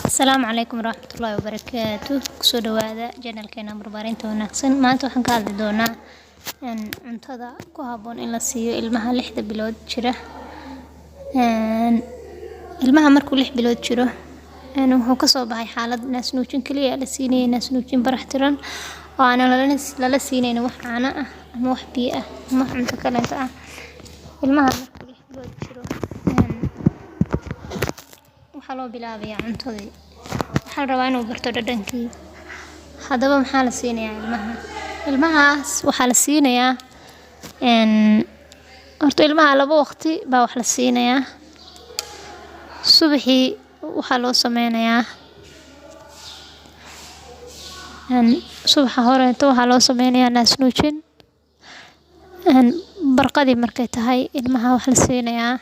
Asalaamu calaykum waraxmatullaahi wabarakaatu. Kusoo dhawaada channelkeena Barbaarinta Wanaagsan. Maanta waxaan ka hadli doonaa cuntada ku habboon in la siiyo ilmaha 6da bilood jira. Ilmaha markuu 6 bilood jiro, wuxuu kasoo baxay xaalad naasnuujin kaliya la siinayay, naasnuujin barax tiran oo aan lala siinaynin wax caano ah ama wax biyo ah ama wax cunto kaleeto ah. Ilmaha markuu 6 bilood jiro, waxaa loo bilaabayaa cuntadii. Waxaa la rabaa inuu barto dhadhankii. Haddaba, maxaa la siinayaa ilmaha? Ilmahaas waxaa la siinayaa, horta ilmaha laba waqti baa wax la siinayaa. Subaxii waxaa loo sameynayaa, subaxa horeeto waxaa loo sameynayaa naasnuujin. Barqadii markay tahay, ilmaha waxaa la siinayaa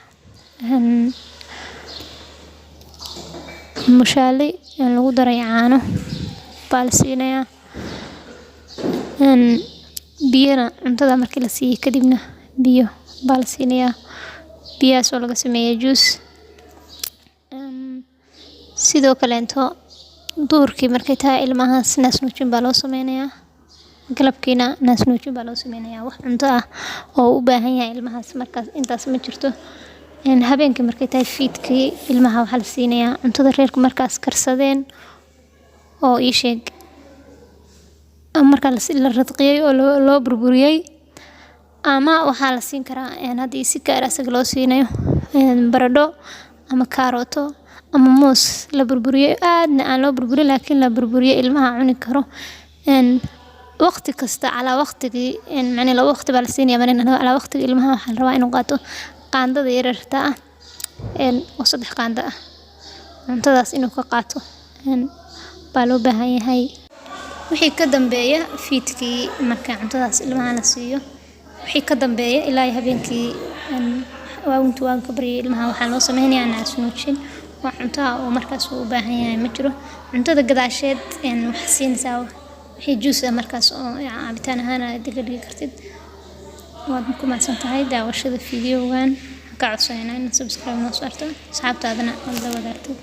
mushaali lagu daray caano baa la siinayaa. Biyana cuntada markii la siiyo kadibna biyo baa la siinayaa, biyahaas oo laga sameeyay juice. Sidoo kaleeto, duhurkii markay tahay, ilmahaas naasnuujin baa loo sameynayaa, galabkiina naasnuujin baa loo sameynayaa. Wax cunto ah oo uu u baahan yahay ilmahaas markaas intaas ma jirto. Habeenkii markay tahay, fiidkii, ilmaha waxaa la siinayaa cuntada reerku markaas karsadeen oo ii sheeg marka la radqiyay oo loo burburiyay, ama waxaa la siin karaa, haddii si gaar ah asaga loo siinayo, baradho ama kaarooto ama moos la burburiyay, aadna aan loo burburin laakiin la burburiyay, ilmaha cuni karo. Waqti kasta calaa waqtigii, macnii laba waqti baa la siinayaa, calaa waqtiga ilmaha waxaa la rabaa inuu qaato qaandada yaryarta ah oo 3 qaando ah. Cuntadaas inuu ka qaato baa loo baahan yahay. Wixii ka dambeeya fiidkii, marka cuntadaas ilmaha la siiyo, wixii ka dambeeya ilaa habeenkii waagu intuu waagu ka baryay, ilmaha waxaa loo sameynayaa naasnuujin. Wax cunto ah oo markaas uu u baahan yahay ma jiro. Cuntada gadaasheed waxaa siinaysaa wixii juice ah markaas oo cabitaan ahaan aad ka dhigi kartid. Waad ku mahadsantahay daawashada fiidiyowgan. Waxaan kaa codsanaynaa inaad subscribe noo saarto, asxaabtaadana aad la wadaagto.